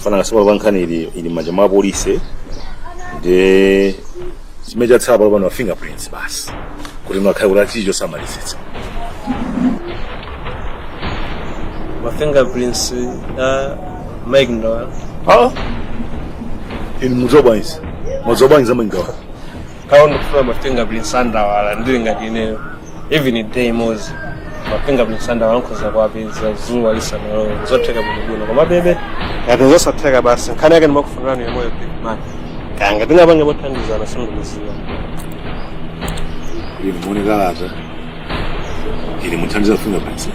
Fana kasema pa nkhani ili m'manja mwa polisi ndi chimene chatsala pano pano fingerprints basi kuti ngakhale kuti achicho samalizitsa. Ma fingerprints a Mike Ndawala. Ah, inu mudziwa bwanji? Mudziwa bwanji za Mike Ndawala? Kawo ndikufuna ma fingerprints a Ndawala ndili ngati ineyo even a day imodzi ma fingerprints a Ndawala nkhoza kuwapeza zuwa lisanalowe, zotheka bwinobwino. Koma bebe ngati zosatheka basi nkhani yake ndimakufunirani yomweyo big man kanga tingapange pothandizana sindikuziwa. Inu muone kalata ili muthandiza fingerprints.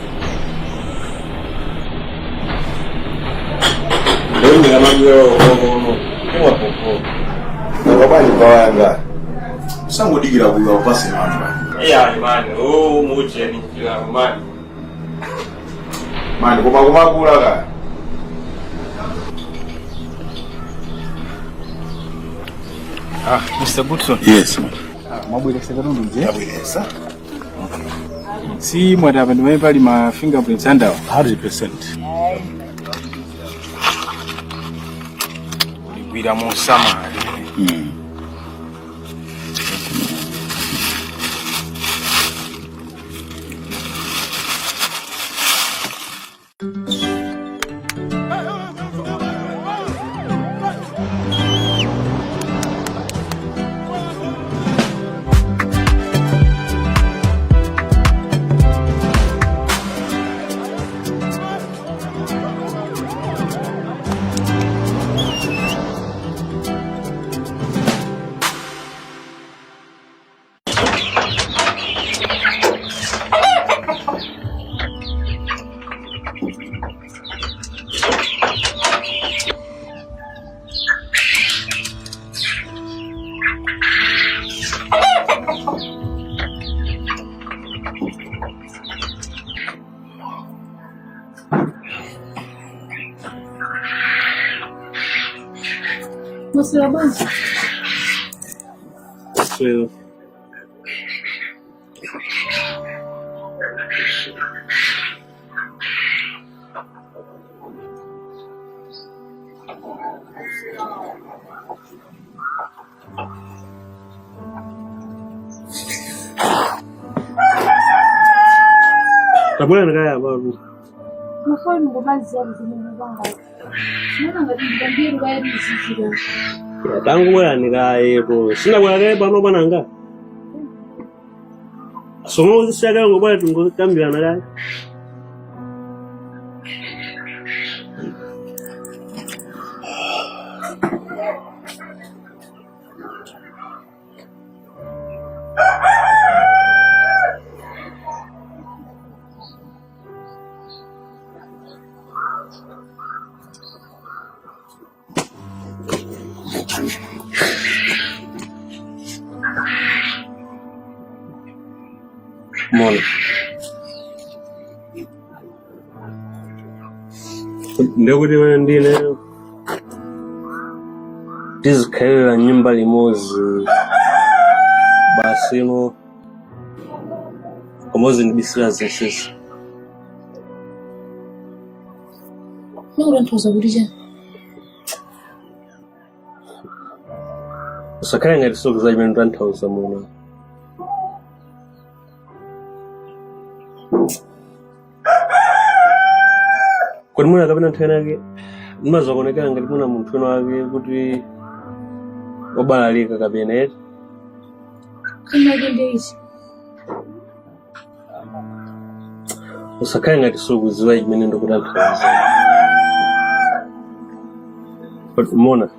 Lero ndikamabwera okono imwapopo. Bwanji bawanga usangodikira kuya upase mani bani. Iya mani, oh mujeni njira mani. Mani koma kumakula ka. Ah, Mr. Goodson. Yes man. Mwabweresa katundu nje? Yabweresa. Si mwati apa ndimene pali ma fingerprints a Ndawala. 100%. Ligwira mosamala. Mwaswera bwanji? Swero. Tabwera ndikaya apapo. Mafoni ngomaziwa zimene mupanga. Sinaona ngati ndikambiri kaya ndizizira. Tangubwera ndikayepo. Sinabwera kaye pano pananga. Somo zisiyakala ngobwera tingokambirana kaye. Mona. Ndekuti iweyo ndine tizikhalira nyumba limodzi basi ino pamodzi ndibisira zinsisi. Ukutanthauza kuti chani? Usakhale ngati sukuziwa chimene ndikutanthauza Mona. Kodi mwina kapena nthawi yake ndimazakuonekera ngati mwina munthu wina wake kuti obalalika kapena eti? Nkhani yake ndi ichi. Usakhale ngati sukuziwa chimene ndikutanthauza. But Mona,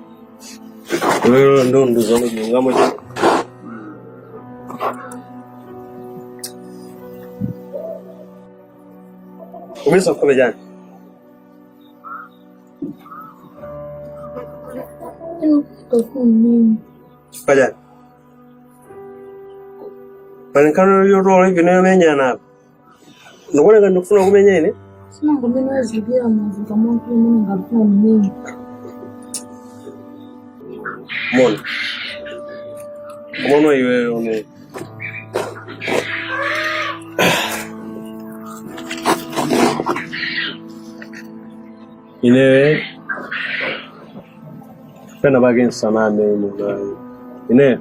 iweyo ndo nduzano chilungamo cha Umeza nkhope chani? Chifukwa chani? Pali nkhani yotola ivi yomenyana apa. Ndikuoneka ndikufuna kumenya ine? Sinangomene wazidira mavuto mwankulu mene ngakufuna kumenya. Mona. Mona iweyo ne. Inewe Pena pake nsaname munayi ine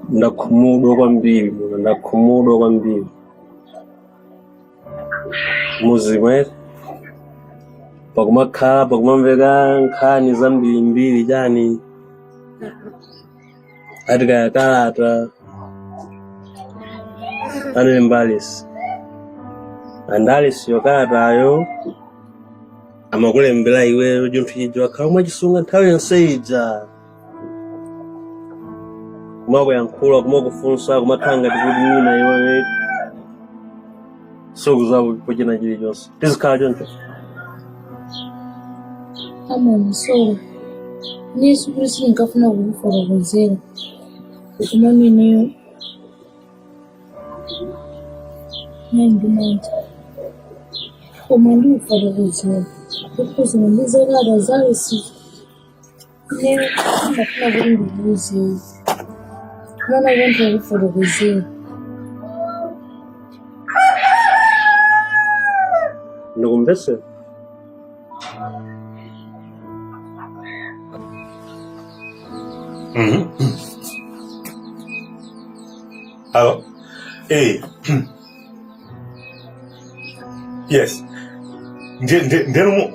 ndakhumudwa kwambiri muno, ndakhumudwa kwambiri muzimwe pakumakhala pakumamveka nkhani zambirimbiri chani ati kaya kalata analemba Alice and Alice yo kalatayo amakulembera iweyo chinthu chija wakhala umachisunga nthawi yonse ija, kumakuyankhula, kumakufunsa, kumakhala ngati kuti mwina iweyo sukuziwapo china chilichonse. Tizikhala choncho? Amoni, sorry. Ine sikuti sindingafuna kukufotokozera, koma ineyo ndinali ndi mantha, koma ndikufotokozera kukhuzana ndi zakalata za Alice. Ineyo ndimafuna kuti ndikuuze mwana kuntha kufotokozera. Ndikumvetsera. Hello? Eh. Yes. Ndeno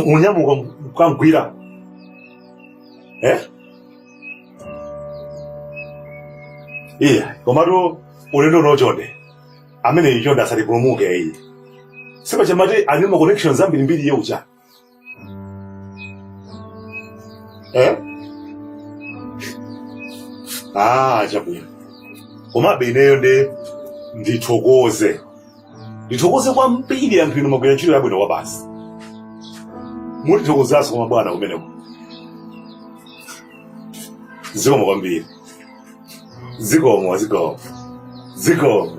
munyamuka mukangwira. Eh? Iya, komatu ulendo uno chonde. Amene chonde asatipulumuke iyi. Sipa chamati ali ma connections ambirimbiri ye uja. Eh? Ah, chabwino. Komabe ineyo nde ndithokoze. Ndithokoze kwambiri anthu inu mwagwira ntchito yabwino kwabasi. Mutithokozanso kwa mabwana kumeneko. Zikomo kwambiri. Zikomo, zikomo. Zikomo.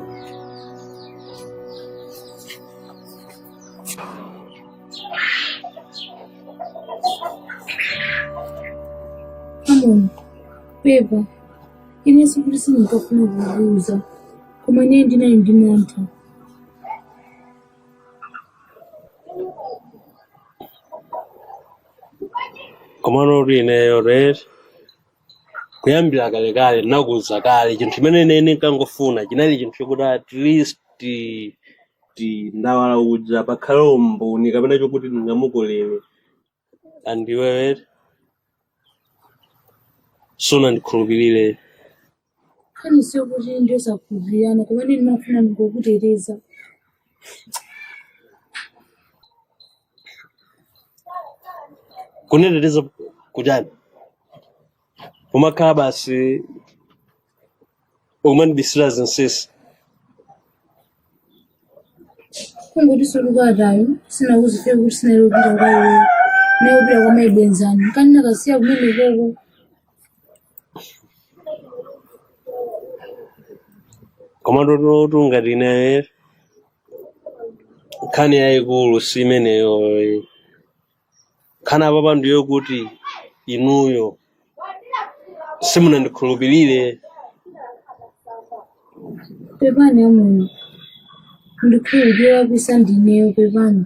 Amoni, pepa. Ine sikuti sindingafuna kukuuza, koma ine ndinali ndi mantha. Komano kuti ineyo right kuyambira kalekale nakuuza kale chinthu chimene ine ndinkangofuna chinali chinthu chokuti at least ti ndawala uja pakhale umboni kapena chokuti ndingamukolere, and iwewe sunandikhulupirire. Nkhani siyokuti ndiyosakhulupirirana, koma ine ndimafuna ndingokuteteza. Kunditeteza kuchani? Umakhala basi ukumandibisira zinsinsi. Kungoti solukatayo sinakuzife kuti sinalopita kwa iweyo, nayopita kwa mayi Bwenzani kani nakasiya kumene koko. Koma tototu ngati ine nkhani yayikulu si imeneyo. Nkhani apapa ndiyo kuti inuyo simunandikhulupirire. Pepani amoni, ndikhululukire, lakwisa ndineyo, pepani.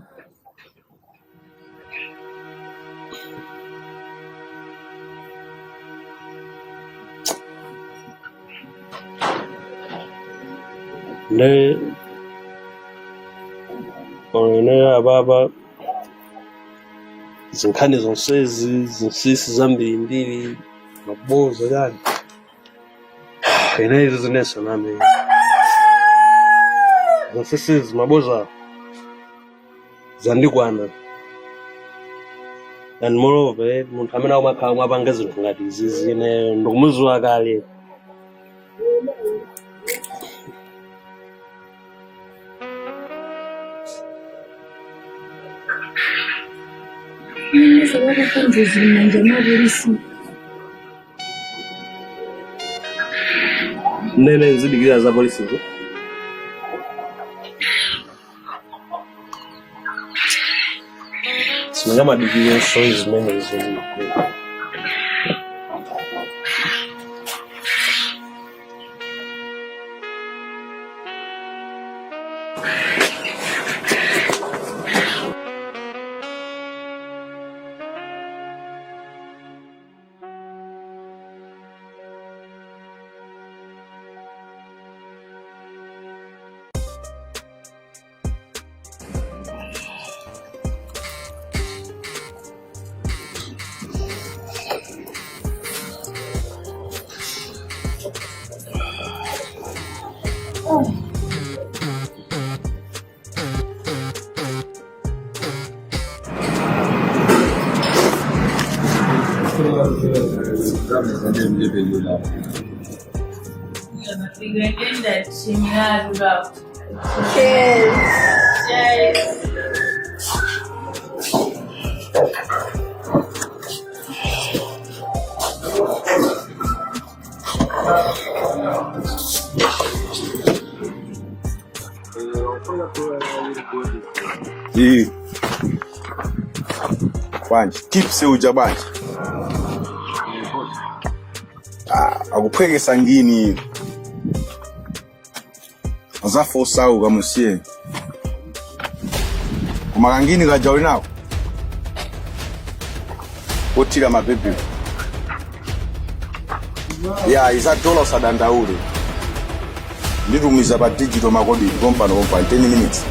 Nde ineyo apapa zinkhani zonsezi, zinsinsi zambirimbiri, maboza chani, ineyo izo zinenso name zinsinsizi, maboza zandikwana. And moreover, munthu amene akumakhala kumapanga zinthu ngati izizi ineyo ndikumuziwa kale. Ine sabata zili m'manja mwa polisi. Nene nzidikira za polisizo. Singamadikire zimenezo. Iyi. Bwanji, tipsy uja bwanji. Ah, akuphwekesa ngini. Azafa osauka musiye. Koma kangini kaja uli nako. Othira mapepe. Ya, izadola usadandaule. Nditumiza pa digital makobidi kompano kompano 10 minutes.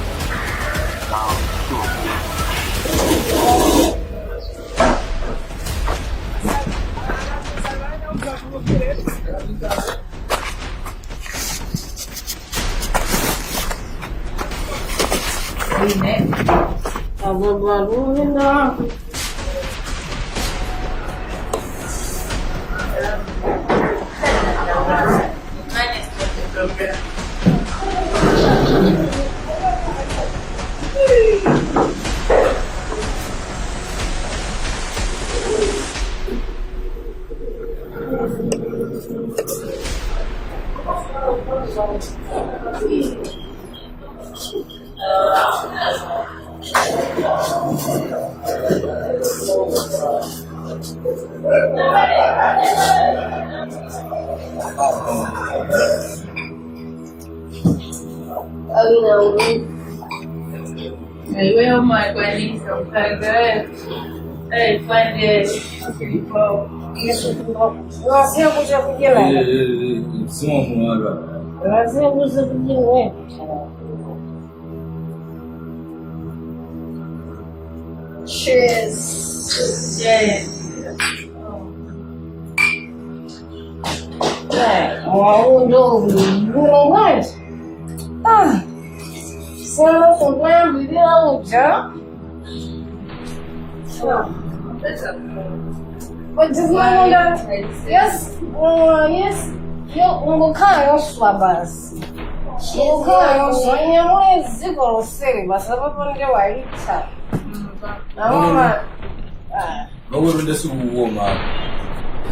Makuti sikukuoma.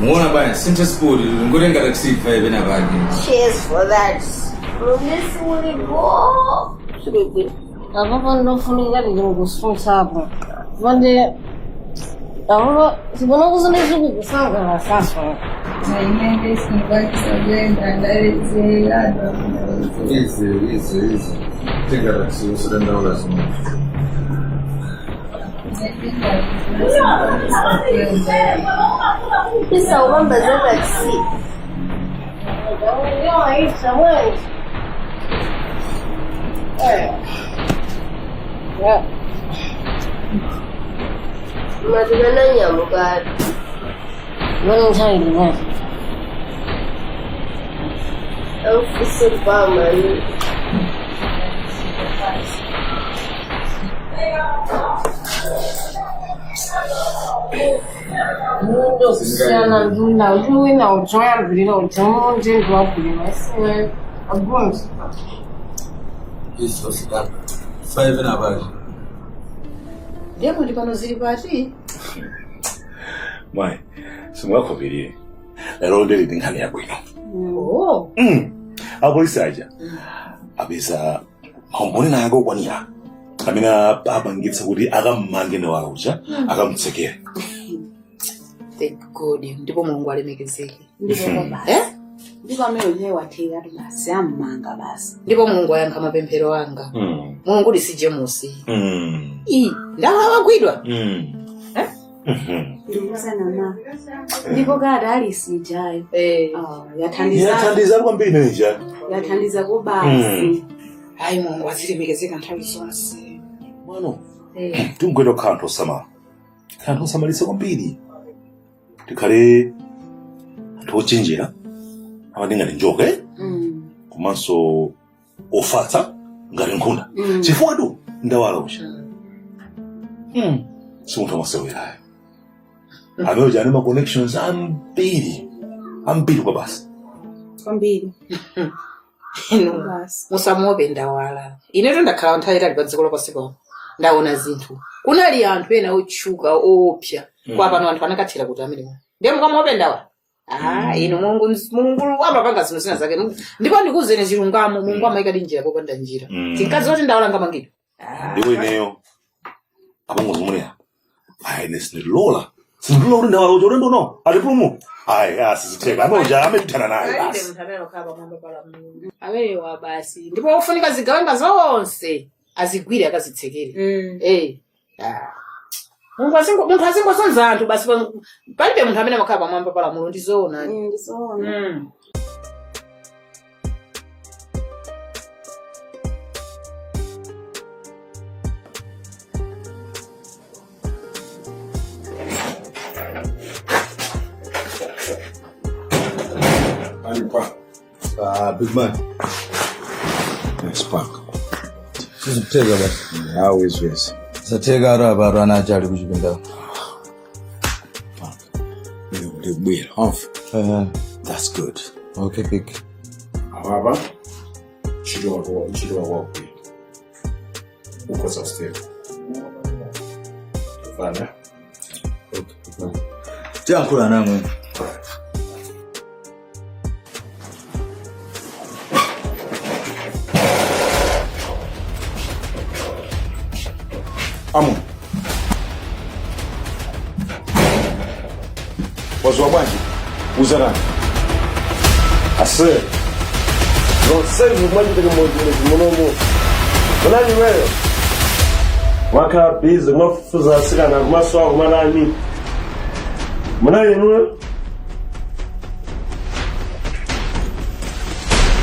Muona bwana, sinthe sport ngotenga taxi 5 ena pake. Cheers for that. Apapo ndofunika ndingusunsapo manje apapo sibona kuzine zikukusangalasaswa. Easy, easy, easy. Tenga taxi usadandaula zimwe. Pisa ubamba za taxi. Matukana nyamuka. Amfuse pamani. Ndosiyana nduna uwina ujoyambirira ujomunje ndiwabhirira isiwe agonzi. Easy, usadanda. 5 ena pake. Ndipo ndipano zili pati? Mayi, simungakhulupirire. Lero ndili ndi nkhani yabwino. Oh. Apolisi aja apeza maumboni ake okwanira amene apangitsa kuti akammange Ndawala uja akamutsekere. Thank God. Ndipo Mulungu alemekezeke. Ndipo Eh? Ndipo amene ujewa wathera basi ammanga basi. Ndipo Mulungu ayankha mapemphero anga. Mulungu lisije musi. I, Ndawala wagwidwa. Eh? Ndikusanama. Ndipo kada alisijayo. Eh. Oh, yathandiza. Yathandiza kwambiri imeneja. Yathandiza ko basi. Ayi Mulungu azilemekezeka nthawi zonse. Mwano. Tingweno khala anthu osamala. Khala anthu osamalitsa kwambiri. Tikhale anthu ochenjera amati ngati njoka eh? Komanso ofatsa ngati nkhunda. Chifukwa tu Ndawala uja. Si munthu amasewerayo. Amene uja ali ma connections ambiri ambiri kwa basi. Kwambiri. Inu Basi. musamuope Ndawala. Ineto ndakhala nthawi itali pa dziko lapansi pano, ndaona zinthu. Kunali anthu ena otchuka oopsa kwa pano, anthu anakathera kuti amenewo. Ndiye mukamuope Ndawala? Ah, inu, Mulungu amapanga zinthu zina zake. Ndipo ndikuwuzeni chilungamo, Mulungu amayika njira popanda njira. Tinkadziwa kuti Ndawala ngamangidwa? Ndipo ineyo apangozi muneya, ayi, ine sindilola, sindilola kuti Ndawala uja ulendo no atipulumu. Ayi, asizitheka, amene uja ametithana naye basi. Amenewa basi, ndipo ofunika zigawenga zonse azigwire, akazitsekere. Eh. Ah. Munthu azingosonza anthu basi, palibe munthu amene amakhala pamwamba pa lamulo, ndizoona. Ndizoona. Alipa. Ah, big man. Next park. Sizikutheka basi. Always yes. Satheka ari apa ana aja ali kuchipinda. Ndikubwera. Off. That's good. Okay, big. Apapa ntchito wako, ntchito wako wakubwera. Ukhoza step. Fana. Okay. Tiyankhula namwe. Amu. Wazuwa bwanji? Uzarani. Ase zonsezi kumachitika mojimezi munomu, munali weyo mwakhala busy kumafufuza asikana, kumasowa, kumanani, munali inuyo.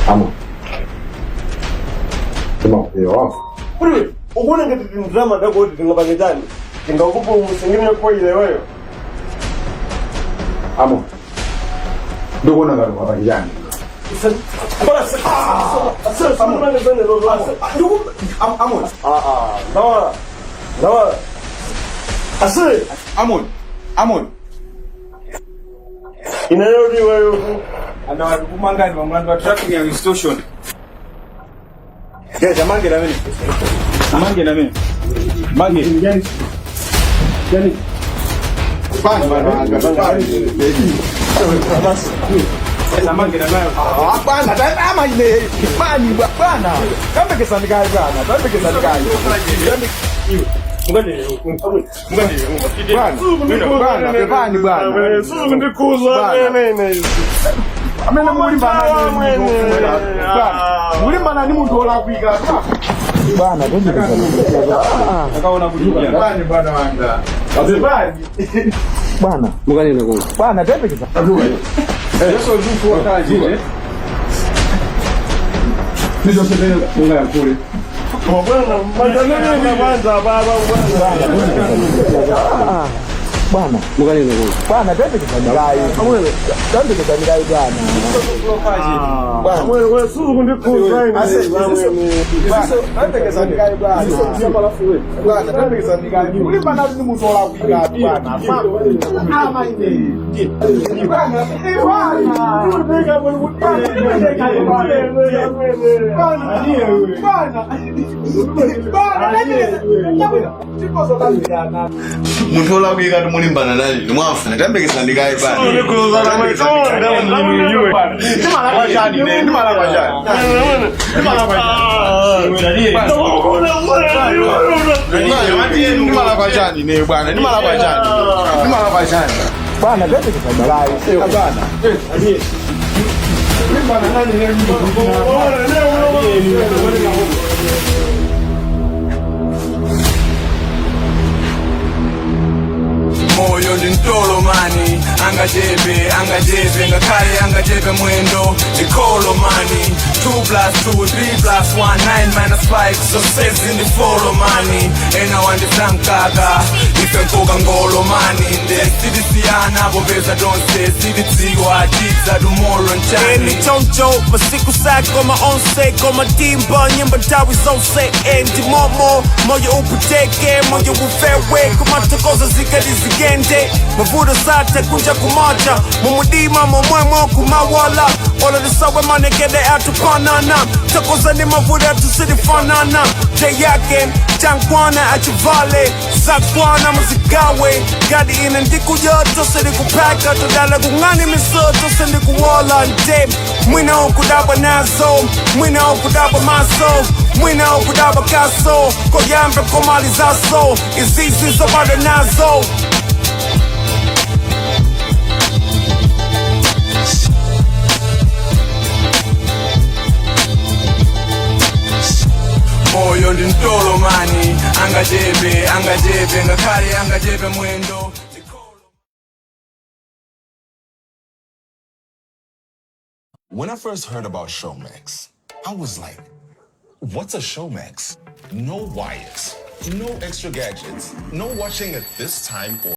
Amu. Timakupewa wafu. Kuti ukuona ngati tindrama ndakoti tingapangitani, tingakupulumutsa ngimene koile weyo. Amu. Ndikuona ngati wapangitani. Amon. Ndawala, Ndawala, ase. Amon. Amon. Ineyo ndiweyo. Anakumangani pa mlandu wa trafficking and extortion. Guys, amange na mimi. Amange na mimi. Mange. Yani. Bana bana bana. Amange na mimi. Ah, bana, ama ine mani bana. Tambekesani kai bana, tambekesani kai. Bana, bana, pepani bana. Suzukundikuza mene. Amene mulimbana ni bana. Mulimbana ni munthu wolakwika. Bana, tembekesani. Akaona kuti Bana bana wanga. Bana. Bana. Mukanena konko. Bana tembekesani. Yeso zufu wakala chine. Ndizo sebene ungayankhule. Bwana, matanene kwanza baba bwana. Bana. Mukanena konko. Bana tembekesani kai. Tembekesani kai bana. Bana. Wewe suzukundikuza ine. Bana, tembekesani kai bana. Bana, tembekesani kai. Mulimbana ni munthu wolakwika bana. Ama ine. Bana, bana. Bana, bana. Bana, Munthu olakwika timulimbana nali nimwamfuna, tambekesani kaye bana. Ndimalakwa chani ine? Ndimalakwa chani? Ndimalakwa chani? Ndimalakwa chani ine bwana? Ndimalakwa chani? Ndimalakwa chani bwana? Tembekesani kai bana. Mulimbana nani ne? Moyo ndi mtolo mani, angachepe angachepe, ngakhale angachepe mwendo ndikholo mani. 2 plus 2, 3 plus 1, 9 minus 5, zonsezi ndi follow mani. Ena wandizankaka. Ife nkoka ngolomani nde sitisiyana popeza tonse sitidziwa chidza tomorrow nchani. Eni choncho masiku sako maonse komatimba nyimbo nthawi zonse endi momo moyo uputeke moyo ufewe kumatokoza zikali zigende mavuto sate kunja kumacha mumudima momwemo kumawala ololisawe manekede atupanana tokoza ni mavuto atusidifanana je yake chankwana achivale sakwana muzigawe gadi ine ndikuyoto sindikupaka todala kung'ani misoto sindikuwola nde mwina ukudabwa nazo mwina ukudabwa maso mwina ukudabwa kaso koyambe komalizaso izizi zobado nazo. Moyo ndi mtolomani angachepe angachepe ngakhale angachepe mwendo. When I first heard about Showmax, I was like, what's a Showmax? No wires, no extra gadgets, no watching at this time or